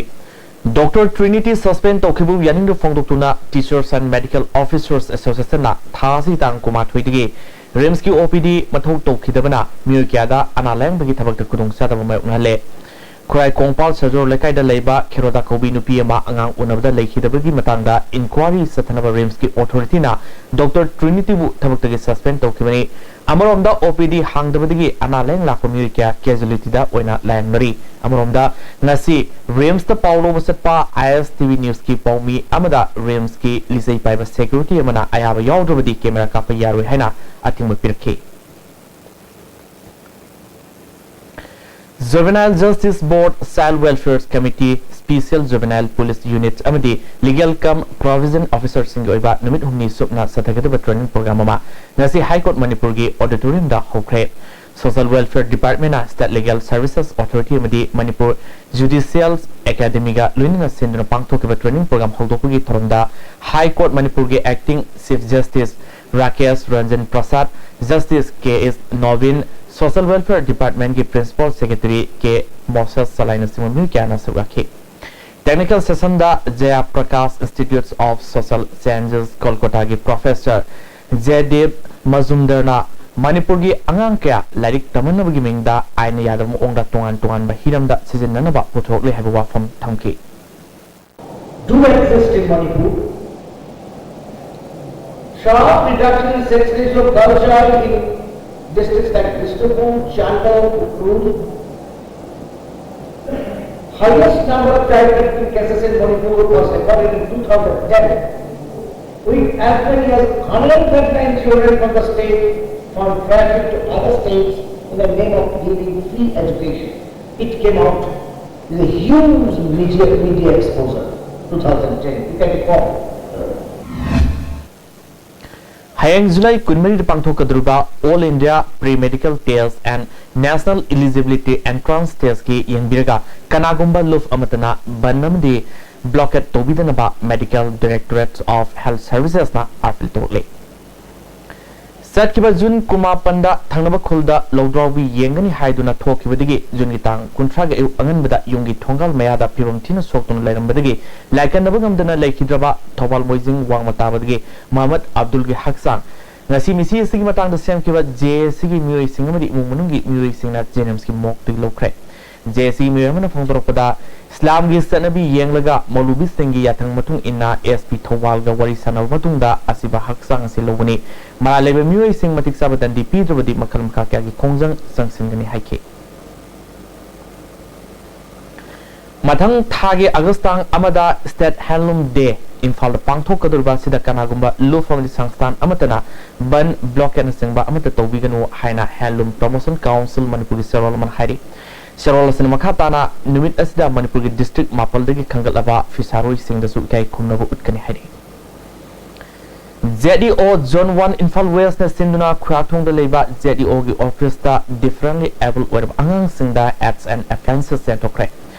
ꯗꯣꯛꯇꯔ ꯇ꯭ꯔꯤꯅꯤꯇꯤ ꯁꯁꯄꯦꯟ ꯇꯧꯈꯤꯕꯕꯨ ꯌꯥꯅꯤꯡꯗꯕ ꯐꯣꯡꯗꯣꯛꯇꯨꯅ Teachers and Medical Officers Associationꯅ ꯊꯥ ꯑꯁꯤ ꯇꯥꯡ ꯀꯨꯟꯃꯥꯊꯣꯏꯗꯒꯤ RIMSꯀꯤ OPD ꯃꯊꯧ ꯇꯧꯈꯤꯗꯕꯅ ꯃꯤꯑꯣꯏ ꯀꯌꯥꯗ ꯑꯅꯥ ꯂꯥꯌꯦꯡꯕꯒꯤ ꯊꯕꯛꯇ ꯈꯨꯗꯣꯡꯆꯥꯗꯕ ꯃꯥꯌꯣꯛꯅꯍꯜꯂꯦ꯫ ꯈꯨꯔꯥꯏ ꯀꯣꯡꯄꯥꯜ ꯁꯖꯣꯔ ꯂꯩꯀꯥꯏꯗ ꯂꯩꯕ ꯈꯦꯔꯣꯗꯥ ꯀꯧꯕꯤ ꯅꯨꯄꯤ ꯑꯃ ꯑꯉꯥꯡ ꯎꯅꯕꯗ ꯂꯩꯈꯤꯗꯕꯒꯤ ꯃꯇꯥꯡꯗ inquiry ꯆꯠꯊꯅꯕ RIMSꯀꯤ authorityꯅ ꯗꯣꯛꯇꯔ ꯇ꯭ꯔꯤꯅꯤꯇꯤꯕꯨ ꯊꯕꯛꯇꯒꯤ ꯁꯁꯄꯦꯟ ꯇꯧꯈꯤꯕꯅꯤ꯫ ꯑꯃꯔꯣꯝꯗ, OPD ꯍꯥꯡꯗꯕꯗꯒꯤ ꯑꯅꯥ ꯂꯥꯌꯦꯡ ꯂꯥꯛꯄ ꯃꯤꯑꯣꯏ ꯀꯌꯥ casualtyꯗ ꯑꯣꯏꯅ ꯂꯥꯌꯦꯡꯅꯔꯤ꯫ ꯑꯃꯔꯣꯝꯗ, ꯉꯁꯤ RIMSꯇ ꯄꯥꯎ ꯂꯧꯕ ꯆꯠꯄ ISTV Newsꯀꯤ ꯄꯥꯎꯃꯤ ꯑꯃꯗ RIMSꯀꯤ ꯂꯤꯆꯩ ꯄꯥꯏꯕ security ꯑꯃꯅ ꯑꯌꯥꯕ ꯌꯥꯎꯗ꯭ꯔꯕꯗꯤ camera ꯀꯥꯞꯄ ꯌꯥꯔꯣꯏ ꯍꯥꯏꯅ ꯑꯊꯤꯡꯕ ꯄꯤꯔꯛꯈꯤ꯫ Juvenile Justice Board, Child Welfare Committee, Special Juvenile Police Unit ꯑꯃꯗꯤ Legal cum Probation Officerꯁꯤꯡꯒꯤ ꯑꯣꯏꯕ ꯅꯨꯃꯤꯠ ꯍꯨꯝꯅꯤ ꯆꯨꯞꯅ ꯆꯠꯊꯒꯗꯕ training program ꯑꯃ ꯉꯁꯤ High Court ꯃꯅꯤꯄꯨꯔꯒꯤ auditoriumꯗ ꯍꯧꯈ꯭ꯔꯦ꯫ Social Welfare Departmentꯅ State Legal Services Authority ꯑꯃꯗꯤ ꯃꯅꯤꯄꯨꯔ Judicial Academyꯒ ꯂꯣꯏꯅꯅ ꯁꯤꯟꯗꯨꯅ ꯄꯥꯡꯊꯣꯛꯈꯤꯕ training program ꯍꯧꯗꯣꯛꯄꯒꯤ ꯊꯧꯔꯝꯗ High Court ꯃꯅꯤꯄꯨꯔꯒꯤ Acting Chief Justice Rakesh Ranjan ꯄ꯭ꯔꯁꯥꯗ, Justice ꯀꯦ ꯑꯦꯁ Nobin, Social Welfare Departmentꯀꯤ Principal Secretary ꯀꯦ ꯃꯣꯁꯦꯁ ꯆꯂꯥꯏꯅꯆꯤꯡꯕ ꯃꯤꯑꯣꯏ ꯀꯌꯥꯅ ꯁꯔꯨꯛ ꯌꯥꯈꯤ꯫ Technical sessionꯗ Jaya Prakash Institute of Social Sciences ꯀꯣꯜꯀꯇꯥꯒꯤ Professor ꯖꯦꯗꯦꯕ ꯃꯖꯨꯝꯗꯔꯅ ꯃꯅꯤꯄꯨꯔꯒꯤ ꯑꯉꯥꯡ ꯀꯌꯥ ꯂꯥꯏꯔꯤꯛ ꯇꯝꯍꯟꯅꯕꯒꯤ ꯃꯤꯡꯗ ꯑꯥꯏꯟꯅ ꯌꯥꯗꯕ ꯃꯑꯣꯡꯗ ꯇꯣꯉꯥꯟ ꯇꯣꯉꯥꯟꯕ ꯍꯤꯔꯝꯗ ꯁꯤꯖꯤꯟꯅꯅꯕ ꯄꯨꯊꯣꯔꯛꯂꯤ ꯍꯥꯏꯕ ꯋꯥꯐꯝ ꯊꯝꯈꯤ꯫ Do exist in Manipur. Sharp reduction in sex ratio of girl child in districts like Bishnupur, Chandel, Ukhrul. Highest number of child kidnapping cases in Manipur was recorded in two thousand ten, with as many as one hundred thirty-nine children from the state found trafficked to other states in the name of giving free education. It came out in a huge media, media exposure, two thousand ten. You can recall. ꯍꯌꯦꯡ July ꯀꯨꯟꯃꯔꯤꯗ ꯄꯥꯡꯊꯣꯛꯀꯗꯧꯔꯤꯕ All India Pre-Medical Test and National Eligibility Entrance Testꯀꯤ ꯌꯦꯡꯕꯤꯔꯒ ꯀꯅꯥꯒꯨꯝꯕ ꯂꯨꯞ ꯑꯃꯠꯇꯅ ꯕꯟ ꯑꯃꯗꯤ blockade ꯇꯧꯕꯤꯗꯅꯕ Medical Directorate of Health Servicesꯅ appeal ꯇꯧꯔꯛꯂꯤ꯫ ꯆꯠꯈꯤꯕ June ꯀꯨꯟꯃꯥꯄꯟꯗ ꯊꯪꯅꯕ ꯈꯨꯜꯗ ꯂꯧꯗ꯭ꯔꯥꯎꯕꯤ ꯌꯦꯡꯒꯅꯤ ꯍꯥꯏꯗꯨꯅ ꯊꯣꯛꯈꯤꯕꯗꯒꯤ ꯖꯨꯟꯒꯤ ꯇꯥꯡ ꯀꯨꯟꯊ꯭ꯔꯥꯒꯤ ꯑꯌꯨꯛ ꯑꯉꯟꯕꯗ ꯌꯨꯝꯒꯤ ꯊꯣꯡꯒꯥꯜ ꯃꯌꯥꯗ ꯐꯤꯕꯝ ꯊꯤꯅ ꯁꯣꯛꯇꯨꯅ ꯂꯩꯔꯝꯕꯗꯒꯤ ꯂꯥꯏꯀꯟꯅꯕ ꯉꯝꯗꯅ ꯂꯩꯈꯤꯗ꯭ꯔꯕ ꯊꯧꯕꯥꯜ ꯃꯣꯏꯖꯤꯡ ꯋꯥꯡꯃ ꯇꯥꯕꯗꯒꯤ ꯃꯍꯃꯗ ꯑꯕꯗꯨꯜꯒꯤ ꯍꯛꯆꯥꯡ ꯉꯁꯤ ꯃꯤꯁꯤ ꯑꯁꯤꯒꯤ ꯃꯇꯥꯡꯗ ꯁꯦꯝꯈꯤꯕ ꯖꯦ ꯑꯦ ꯁꯤꯒꯤ ꯃꯤꯑꯣꯏꯁꯤꯡ ꯑꯃꯗꯤ ꯏꯃꯨꯡ ꯃꯅꯨꯡꯒꯤ ꯃꯤꯑꯣꯏꯁꯤꯡꯅ ꯖꯦꯅꯤꯝꯁꯀꯤ ꯃꯣꯔꯒꯇꯒꯤ ꯂꯧꯈ꯭ꯔꯦ꯫ ꯖꯦ ꯑꯦ ꯁꯤꯒꯤ ꯃꯤꯑꯣꯏ ꯑꯃꯅ ꯐꯣꯡꯗꯣꯔꯛꯄꯗ, ꯏꯁꯂꯥꯝꯒꯤ ꯆꯠꯅꯕꯤ ꯌꯦꯡꯂꯒ ꯃꯧꯂꯨꯕꯤꯁꯤꯡꯒꯤ ꯌꯥꯊꯪ ꯃꯇꯨꯡ ꯏꯟꯅ ꯑꯦꯁ ꯄꯤ ꯊꯧꯕꯥꯜꯒ ꯋꯥꯔꯤ ꯁꯥꯟꯅꯕ ꯃꯇꯨꯡꯗ ꯑꯁꯤꯕ ꯍꯛꯆꯥꯡ ꯑꯁꯤ ꯂꯧꯕꯅꯤ꯫ ꯃꯔꯥꯜ ꯂꯩꯕ ꯃꯤꯑꯣꯏꯁꯤꯡ ꯃꯇꯤꯛ ꯆꯥꯕ ꯗꯟꯗꯤ ꯄꯤꯗ꯭ꯔꯕꯗꯤ ꯃꯈꯜ ꯃꯈꯥ ꯀꯌꯥꯒꯤ ꯈꯣꯡꯖꯪ ꯆꯪꯁꯤꯟꯒꯅꯤ ꯍꯥꯏꯈꯤ꯫ ꯃꯊꯪ ꯊꯥꯒꯤ ꯑꯥꯒꯁ ꯇꯥꯡ ꯑꯃꯗ State Handloom Day ꯏꯝꯐꯥꯜꯗ ꯄꯥꯡꯊꯣꯛꯀꯗꯧꯔꯤꯕ ꯑꯁꯤꯗ ꯀꯅꯥꯒꯨꯝꯕ ꯂꯨꯞ ꯑꯃꯗꯤ ꯁꯪꯁꯊꯥꯟ ꯑꯃꯠꯇꯅ ꯕꯟ, ꯕ꯭ꯂꯣꯀꯦꯠꯅꯆꯤꯡꯕ ꯑꯃꯠꯇ ꯇꯧꯕꯤꯒꯅꯨ ꯍꯥꯏꯅ Handloom Promotion Council ꯃꯅꯤꯄꯨꯔꯒꯤ ꯆꯦꯔꯣꯜ ꯑꯃꯅ ꯍꯥꯏꯔꯤ꯫ ꯆꯦꯔꯣꯜ ꯑꯁꯤꯅ ꯃꯈꯥ ꯇꯥꯅ ꯅꯨꯃꯤꯠ ꯑꯁꯤꯗ ꯃꯅꯤꯄꯨꯔꯒꯤ ꯗꯤꯁꯇ꯭ꯔꯤꯛ ꯃꯥꯄꯜꯗꯒꯤ ꯈꯟꯒꯠꯂꯕ ꯐꯤꯁꯥꯔꯣꯏꯁꯤꯡꯗꯁꯨ ꯏꯀꯥꯏ ꯈꯨꯝꯅꯕ ꯎꯠꯀꯅꯤ ꯍꯥꯏꯔꯤ꯫ ꯖꯦꯗ ꯏ ꯑꯣ Zone One Imphal West ꯅ ꯁꯤꯟꯗꯨꯅ ꯈꯨꯌꯥꯊꯣꯡꯗ ꯂꯩꯕ ꯖꯦꯗ ꯏ ꯑꯣ ꯒꯤ ꯑꯣꯐꯤꯁꯇ differently abled ꯑꯣꯏꯔꯕ ꯑꯉꯥꯡꯁꯤꯡꯗ arts and appliances ꯌꯦꯟꯊꯣꯛꯈ꯭ꯔꯦ꯫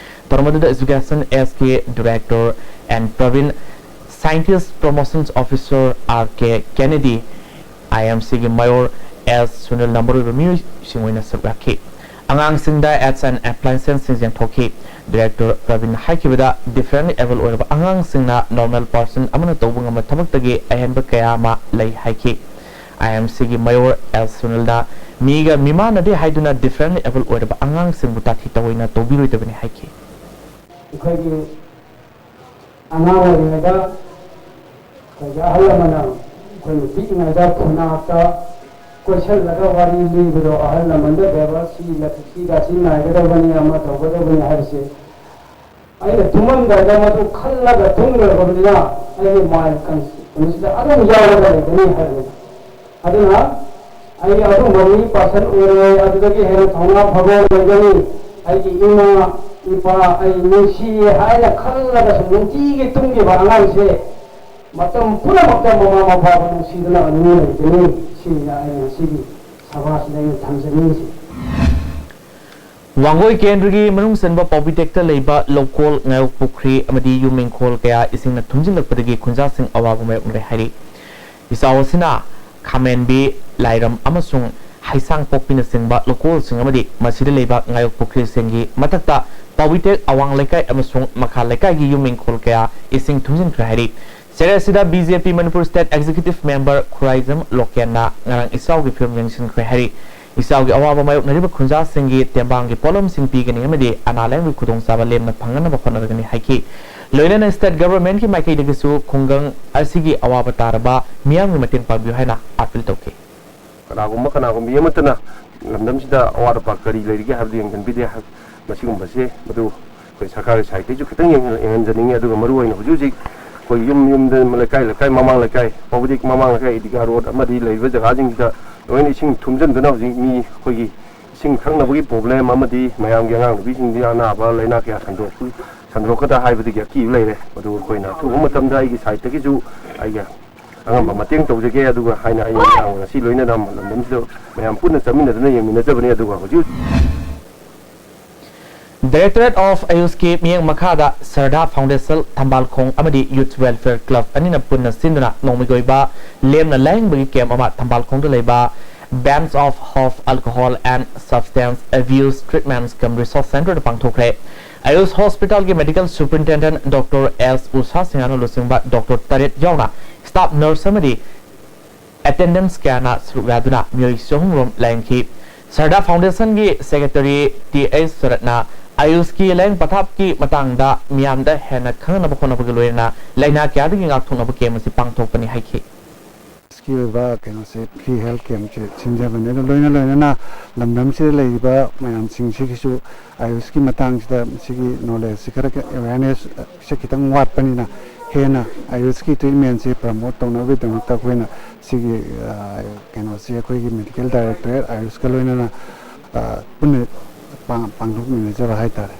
ꯊꯧꯔꯝ ꯑꯗꯨꯗ Education S K Director and Praveen, Scientist Promotions Officer R K Kennedy, I M C ꯒꯤ Mayor S Sunil ꯅ ꯃꯔꯨꯑꯣꯏꯕ ꯃꯤꯑꯣꯏꯁꯤꯡ ꯑꯣꯏꯅ ꯁꯔꯨꯛ ꯌꯥꯈꯤ꯫ ꯑꯉꯥꯡꯁꯤꯡꯗ arts and appliances ꯁꯤꯡ ꯌꯦꯟꯊꯣꯛꯈꯤ꯫ Director ꯄ꯭ꯔꯕꯤꯟꯅ ꯍꯥꯏꯈꯤꯕꯗ, differently abled ꯑꯣꯏꯔꯕ ꯑꯉꯥꯡꯁꯤꯡꯅ normal person ꯑꯃꯅ ꯇꯧꯕ ꯉꯝꯕ ꯊꯕꯛꯇꯒꯤ ꯑꯍꯦꯟꯕ ꯀꯌꯥ ꯑꯃ ꯂꯩ ꯍꯥꯏꯈꯤ꯫ I M C ꯒꯤ Mayor S Sunil ꯅ ꯃꯤꯒ ꯃꯤꯃꯥꯟꯅꯗꯦ ꯍꯥꯏꯗꯨꯅ differently abled ꯑꯣꯏꯔꯕ ꯑꯉꯥꯡꯁꯤꯡꯕꯨ ꯇꯥꯊꯤ ꯇꯥꯑꯣꯏꯅ ꯇꯧꯕꯤꯔꯣꯏꯗꯕꯅꯤ ꯍꯥꯏꯈꯤ꯫ ꯑꯩꯈꯣꯏꯒꯤ ꯑꯉꯥꯡ ꯑꯣꯏꯔꯤꯉꯩꯗ ꯑꯩꯈꯣꯏꯒꯤ ꯑꯍꯜ ꯂꯃꯟꯅ ꯑꯩꯈꯣꯏꯅ ꯄꯤꯛꯏꯉꯩꯗ ꯈꯨꯟꯅꯥꯛꯇ ꯀꯣꯏꯁꯜꯂꯒ ꯋꯥꯔꯤ ꯂꯤꯕꯗꯣ, ꯑꯍꯜ ꯂꯃꯟꯗ ꯕꯦꯕꯥꯔ ꯁꯤ ꯂꯩ, ꯁꯤꯒ ꯁꯤ ꯅꯥꯏꯒꯗꯕꯅꯤ, ꯑꯃ ꯇꯧꯒꯗꯕꯅꯤ ꯍꯥꯏꯕꯁꯦ ꯑꯩꯅ ꯇꯨꯝꯃꯝꯗꯥꯏꯗ ꯃꯗꯨ ꯈꯜꯂꯒ ꯇꯨꯝꯈ꯭ꯔꯕꯅꯤꯅ ꯑꯩꯒꯤ ꯃꯥꯏꯟ ꯀꯟꯁꯤꯗ ꯑꯗꯨꯝ ꯌꯥꯎꯔꯒ ꯂꯩꯒꯅꯤ ꯍꯥꯏꯕꯅꯤ꯫ ꯑꯗꯨꯅ ꯑꯩ ꯑꯗꯨꯝꯕ ꯃꯤ ꯄꯥꯁꯟ ꯑꯣꯏꯔꯣꯏ, ꯑꯗꯨꯗꯒꯤ ꯍꯦꯟꯅ ꯊꯧꯅꯥ ꯐꯕ ꯑꯣꯏꯒꯅꯤ꯫ ꯑꯩꯒꯤ ꯏꯃꯥ ꯏꯄꯥ ꯑꯩ ꯅꯨꯡꯁꯤꯌꯦ ꯍꯥꯏꯅ ꯈꯜꯂꯒꯁꯨ ꯅꯨꯡꯇꯤꯒꯤ ꯇꯨꯝꯈꯤꯕ ꯑꯉꯥꯡꯁꯦ ꯃꯇꯝ ꯄꯨꯝꯅꯃꯛꯇ ꯃꯃꯥ ꯃꯄꯥꯕꯨ ꯅꯨꯡꯁꯤꯗꯨꯅ ꯑꯗꯨꯝ ꯂꯩꯒꯅꯤ꯫ ꯁꯤꯅꯤ ꯑꯩꯅ ꯉꯁꯤꯒꯤ ꯁꯚꯥꯁꯤꯗ ꯑꯩꯅ ꯊꯝꯖꯅꯤꯡꯉꯤꯁꯤ꯫ ꯋꯥꯡꯒꯣꯏ ꯀꯦꯟꯗ꯭ꯔꯒꯤ ꯃꯅꯨꯡ ꯆꯟꯕ ꯄꯥꯎꯕꯤꯇꯦꯛꯇ ꯂꯩꯕ ꯂꯧꯀꯣꯜ, ꯉꯥꯌꯣꯛ ꯄꯨꯈ꯭ꯔꯤ ꯑꯃꯗꯤ ꯌꯨꯝ ꯏꯪꯈꯣꯜ ꯀꯌꯥ ꯏꯁꯤꯡꯅ ꯊꯨꯝꯖꯤꯜꯂꯛꯄꯗꯒꯤ ꯈꯨꯟꯖꯥꯁꯤꯡ ꯑꯋꯥꯕ ꯃꯥꯌꯣꯛꯅꯔꯦ ꯍꯥꯏꯔꯤ꯫ ꯏꯆꯥꯎ ꯑꯁꯤꯅ ꯈꯥꯃꯦꯟꯕꯤ, ꯂꯥꯏꯔꯝ ꯑꯃꯁꯨꯡ ꯍꯩꯁꯥꯡ ꯄꯣꯛꯄꯤꯅꯆꯤꯡꯕ ꯂꯧꯀꯣꯜꯁꯤꯡ ꯑꯃꯗꯤ ꯃꯁꯤꯗ ꯂꯩꯕ ꯉꯥꯌꯣꯛ ꯄꯨꯈ꯭ꯔꯤꯁꯤꯡꯒꯤ ꯃꯊꯛꯇ ꯄꯥꯎꯕꯤꯇꯦꯛ ꯑꯋꯥꯡ ꯂꯩꯀꯥꯏ ꯑꯃꯁꯨꯡ ꯃꯈꯥ ꯂꯩꯀꯥꯏꯒꯤ ꯌꯨꯝ ꯏꯪꯈꯣꯜ ꯀꯌꯥ ꯏꯁꯤꯡ ꯊꯨꯝꯖꯤꯟꯈ꯭ꯔꯦ ꯍꯥꯏꯔꯤ꯫ ꯆꯌꯦꯠ ꯑꯁꯤꯗ ꯕꯤ ꯖꯦ ꯄꯤ Manipur state executive member Khuraijam ꯂꯣꯀꯦꯟꯅ ꯉꯔꯥꯡ ꯏꯆꯥꯎꯒꯤ ꯐꯤꯕꯝ ꯌꯦꯡꯁꯤꯟꯈ꯭ꯔꯦ ꯍꯥꯏꯔꯤ꯫ ꯏꯆꯥꯎꯒꯤ ꯑꯋꯥꯕ ꯃꯥꯌꯣꯛꯅꯔꯤꯕ ꯈꯨꯟꯖꯥꯁꯤꯡꯒꯤ ꯇꯦꯡꯕꯥꯡꯒꯤ ꯄꯣꯠꯂꯝꯁꯤꯡ ꯄꯤꯒꯅꯤ ꯑꯃꯗꯤ ꯑꯅꯥ ꯂꯥꯌꯦꯡꯕꯒꯤ ꯈꯨꯗꯣꯡꯆꯥꯕ ꯂꯦꯝꯅ ꯐꯪꯅꯅꯕ ꯍꯣꯠꯅꯒꯅꯤ ꯍꯥꯏꯈꯤ꯫ ꯂꯣꯏꯅꯅ ꯁ꯭ꯇꯦꯠ ꯒꯚꯔꯟꯃꯦꯟꯠꯀꯤ ꯃꯥꯏꯀꯩꯗꯒꯤꯁꯨ ꯈꯨꯡꯒꯪ ꯑꯁꯤꯒꯤ ꯑꯋꯥꯕ ꯇꯥꯔꯕ ꯃꯤꯌꯥꯝꯒꯤ ꯃꯇꯦꯡ ꯄꯥꯡꯕꯤꯌꯨ ꯍꯥꯏꯅ ꯑꯥꯄꯤꯜ ꯇꯧꯈꯤ꯫ ꯀꯅꯥꯒꯨꯝꯕ ꯀꯅꯥꯒꯨꯝꯕꯤ ꯑꯃꯠꯇꯅ ꯂꯝꯗꯝꯁꯤꯗ ꯑꯋꯥꯠ ꯑꯄꯥ ꯀꯔꯤ ꯂꯩꯔꯤꯒꯦ ꯍꯥꯏꯕꯗꯨ ꯌꯦꯡꯁꯤꯟꯕꯤꯗꯦ꯫ ꯃꯁꯤꯒꯨꯝꯕꯁꯦ ꯃꯗꯨ ꯑꯩꯈꯣꯏ ꯁꯔꯀꯥꯔꯒꯤ ꯁꯥꯏꯠꯇꯒꯤꯁꯨ ꯈꯤꯇꯪ ꯌꯦꯡꯍꯟ-, ꯌꯦꯡꯍꯟꯖꯅꯤꯡꯉꯤ꯫ ꯑꯗꯨꯒ ꯃꯔꯨ ꯑꯣꯏꯅ ꯍꯧꯖꯤꯛ ꯍꯧꯖꯤꯛ ꯑꯩꯈꯣꯏ ꯌꯨꯝ ꯌꯨꯝꯗ, ꯂꯩꯀꯥꯏ ꯂꯩꯀꯥꯏ, ꯃꯃꯥꯡ ꯂꯩꯀꯥꯏ, ꯄꯕ꯭ꯂꯤꯛ ꯃꯃꯥꯡ ꯂꯩꯀꯥꯏ, ꯏꯗꯤꯒꯥ ꯔꯣꯗ ꯑꯃꯗꯤ ꯂꯩꯔꯤꯕ ꯖꯒꯥꯁꯤꯡꯁꯤꯗ ꯂꯣꯏꯅ ꯏꯁꯤꯡ ꯊꯨꯝꯖꯤꯟꯗꯨꯅ ꯍꯧꯖꯤꯛ ꯃꯤ ꯑꯩꯈꯣꯏꯒꯤ ꯏꯁꯤꯡ ꯊꯛꯅꯕꯒꯤ ꯄ꯭ꯔꯣꯕ꯭ꯂꯦꯝ ꯑꯃꯗꯤ ꯃꯌꯥꯝꯒꯤ ꯑꯉꯥꯡ ꯅꯨꯄꯤꯁꯤꯡꯗꯤ ꯑꯅꯥꯕ ꯂꯥꯏꯅꯥ ꯀꯌꯥ ꯁꯟꯗꯣꯛ-, ꯁꯟꯗꯣꯔꯛꯀꯗ꯭ꯔꯥ ꯍꯥꯏꯕꯗꯨꯒꯤ ꯑꯀꯤꯕ ꯂꯩꯔꯦ꯫ ꯑꯗꯨ ꯑꯩꯈꯣꯏꯅ ꯑꯊꯨꯕ ꯃꯇꯝꯗ ꯑꯩꯒꯤ ꯁꯥꯏꯠꯇꯒꯤꯁꯨ ꯑꯩꯒꯤ ꯑꯉꯝꯕ ꯃꯇꯦꯡ ꯇꯧꯖꯒꯦ꯫ ꯑꯗꯨꯒ ꯍꯥꯏꯅ ꯑꯩ ꯃꯌꯥꯝ ꯉꯁꯤ ꯂꯣꯏꯅꯅ ꯂꯝꯗꯝꯁꯤꯗ ꯃꯌꯥꯝ ꯄꯨꯟꯅ ꯆꯠꯃꯤꯟꯅꯗꯨꯅ ꯌꯦꯡꯃꯤꯟꯅꯖꯕꯅꯤ꯫ ꯑꯗꯨꯒ ꯍꯧꯖꯤꯛ Directorate of ꯑꯌꯨꯁꯀꯤ ꯃꯤꯠꯌꯦꯡ ꯃꯈꯥꯗ ꯁꯔꯗꯥ ꯐꯥꯎꯟꯗꯦꯁꯟ ꯊꯝꯕꯥꯜꯈꯣꯡ ꯑꯃꯗꯤ ꯌꯨꯊ ꯋꯦꯜꯐꯤꯌꯔ ꯀ꯭ꯂꯕ ꯑꯅꯤꯅ ꯄꯨꯟꯅ ꯁꯤꯟꯗꯨꯅ ꯅꯣꯡꯃꯒꯤ ꯑꯣꯏꯕ ꯂꯦꯝꯅ ꯂꯥꯌꯦꯡꯕꯒꯤ ꯀꯦꯝꯞ ꯑꯃ ꯊꯝꯕꯥꯜꯈꯣꯡꯗ ꯂꯩꯕ Bands of Hope Alcohol and Substance Abuse Treatments cum Resource Centreꯗ ꯄꯥꯡꯊꯣꯛꯈ꯭ꯔꯦ꯫ ꯑꯌꯨꯁ ꯍꯣꯁꯄꯤꯇꯥꯜꯒꯤ ꯃꯦꯗꯤꯀꯦꯜ ꯁꯨꯄꯔꯤꯟꯇꯦꯟꯗꯦꯟꯠ ꯗꯣꯛꯇꯔ ꯑꯦꯁ ꯎꯁꯥ ꯁꯤꯡꯍꯅ ꯂꯨꯆꯤꯡꯕ ꯗꯣꯛꯇꯔ ꯇꯔꯦꯠ ꯌꯥꯎꯅ ꯁ꯭ꯇꯥꯐ ꯅꯔꯁ ꯑꯃꯗꯤ ꯑꯦꯇꯦꯟꯗꯦꯟꯠ ꯀꯌꯥꯅ ꯁꯔꯨꯛ ꯌꯥꯗꯨꯅ ꯃꯤꯑꯣꯏ ꯆꯍꯨꯝ ꯔꯣꯝ ꯂꯥꯌꯦꯡꯈꯤ꯫ ꯁꯔꯗꯥ ꯐꯥꯎꯟꯗꯦꯁꯟꯒꯤ ꯁꯦꯀ꯭ꯔꯦꯇꯔꯤ ꯇꯤ ꯑꯩꯆ ꯁꯔꯠꯅ ꯑꯌꯨꯁꯀꯤ ꯂꯥꯌꯦꯡ ꯄꯊꯥꯞꯀꯤ ꯃꯇꯥꯡꯗ ꯃꯤꯌꯥꯝꯗ ꯍꯦꯟꯅ ꯈꯪꯍꯟꯅꯕ ꯍꯣꯠꯅꯕꯒ ꯂꯣꯏꯅꯅ ꯂꯥꯏꯅꯥ ꯀꯌꯥꯗꯒꯤ ꯉꯥꯛꯊꯣꯛꯅꯕ ꯀꯦꯝꯞ ꯑꯁꯤ ꯄꯥꯡꯊꯣꯛꯄꯅꯤ ꯍꯥꯏꯈꯤ꯫ ꯀꯤ ꯑꯣꯏꯕ ꯀꯩꯅꯣꯁꯦ, ꯐ꯭ꯔꯤ ꯍꯦꯜꯊ ꯀꯦꯝꯞꯁꯦ ꯁꯤꯟꯖꯕꯅꯦ꯫ ꯑꯗꯣ ꯂꯣꯏꯅ ꯂꯣꯏꯅꯅ ꯂꯝꯗꯝꯁꯤꯗ ꯂꯩꯔꯤꯕ ꯃꯌꯥꯝꯁꯤꯡꯁꯤꯒꯤꯁꯨ ꯑꯌꯨꯁꯀꯤ ꯃꯇꯥꯡꯁꯤꯗ ꯁꯤꯒꯤ ꯅꯣꯂꯦꯖꯁꯤ ꯈꯔ ꯑꯦꯋꯦꯌꯔꯅꯦꯁꯁꯦ ꯈꯤꯇꯪ ꯋꯥꯠꯄꯅꯤꯅ ꯍꯦꯟꯅ ꯑꯌꯨꯁꯀꯤ ꯇ꯭ꯔꯤꯠꯃꯦꯟꯁꯦ ꯄ꯭ꯔꯃꯣꯠ ꯇꯧꯅꯕꯒꯤꯗꯃꯛꯇ ꯑꯩꯈꯣꯏꯅ ꯁꯤꯒꯤ, ꯑ, ꯀꯩꯅꯣꯁꯤ ꯑꯩꯈꯣꯏꯒꯤ ꯃꯦꯗꯤꯀꯦꯜ ꯗꯥꯏꯔꯦꯛꯇꯣꯔꯦꯠ ꯑꯌꯨꯁꯀ ꯂꯣꯏꯅꯅ, ꯑ, ꯄꯨꯟꯅ ꯄꯥꯡ-, ꯄꯥꯡꯊꯣꯛꯃꯤꯟꯅꯖꯕ ꯍꯥꯏꯇꯥꯔꯦ꯫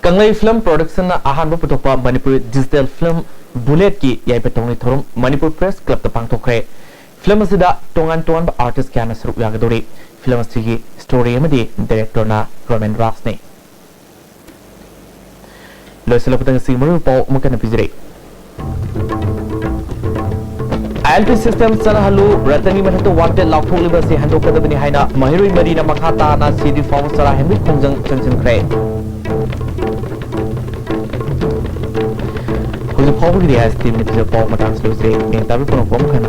ꯀꯪꯂꯩ ꯐꯤꯂꯝ ꯄ꯭ꯔꯣꯗꯛꯁꯟꯅ ꯑꯍꯥꯟꯕ ꯄꯨꯊꯣꯛꯄ ꯃꯅꯤꯄꯨꯔꯤ ꯗꯤꯖꯤꯇꯦꯜ ꯐꯤꯂꯝ ꯕꯨꯂꯦꯠꯀꯤ ꯌꯥꯏꯐ ꯊꯧꯅꯤ ꯊꯧꯔꯝ ꯃꯅꯤꯄꯨꯔ ꯄ꯭ꯔꯦꯁ ꯀ꯭ꯂꯕꯇ ꯄꯥꯡꯊꯣꯛꯈ꯭ꯔꯦ꯫ ꯐꯤꯂꯝ ꯑꯁꯤꯗ ꯇꯣꯉꯥꯟ ꯇꯣꯉꯥꯟꯕ ꯑꯥꯔꯇꯤꯁ ꯀꯌꯥꯅ ꯁꯔꯨꯛ ꯌꯥꯒꯗꯧꯔꯤ꯫ ꯐꯤꯂꯝ ꯑꯁꯤꯒꯤ ꯁ꯭ꯇꯣꯔꯤ ꯑꯃꯗꯤ ꯗꯥꯏꯔꯦꯛꯇꯔꯅ ꯔꯣꯃꯦꯟ ꯔꯥꯖꯅꯤ꯫ ꯂꯣꯏꯁꯤꯜꯂꯛꯄꯗ ꯉꯁꯤꯒꯤ ꯃꯔꯨꯑꯣꯏꯕ ꯄꯥꯎ ꯑꯃꯨꯛ ꯍꯟꯅ ꯄꯤꯖꯔꯛꯏ꯫ ꯑꯦꯟꯇꯤ ꯁꯤꯁꯇꯦꯝ ꯆꯠꯅꯍꯜꯂꯨ, ꯔꯇꯟꯒꯤ ꯃꯊꯛꯇ ꯋꯥꯟꯇꯦꯗ ꯂꯥꯎꯊꯣꯛꯂꯤꯕ ꯑꯁꯤ ꯍꯟꯗꯣꯛꯀꯗꯕꯅꯤ ꯍꯥꯏꯅ ꯃꯍꯩꯔꯣꯏ ꯃꯔꯤꯅ ꯃꯈꯥ ꯇꯥꯅ ꯁꯤ ꯗꯤ ꯐꯥꯎꯕ ꯆꯔꯥ ꯍꯦꯟꯕꯒꯤ ꯈꯣꯡꯖꯪ ꯆꯪꯁꯤꯟꯈ꯭ꯔꯦ꯫ ꯍꯧꯖꯤꯛ ꯐꯥꯎꯕꯒꯤꯗꯤ ꯍꯥꯏ ꯁꯤ ꯇꯤ ꯚꯤꯗ ꯄꯥꯎ ꯃꯇꯥꯡꯁꯤꯗ ꯍꯧꯖꯤꯛ ꯃꯤꯡ ꯇꯥꯕꯤ ꯄꯨꯝꯅꯃꯛꯄꯨ ꯑꯃꯨꯛ ꯍꯟꯅ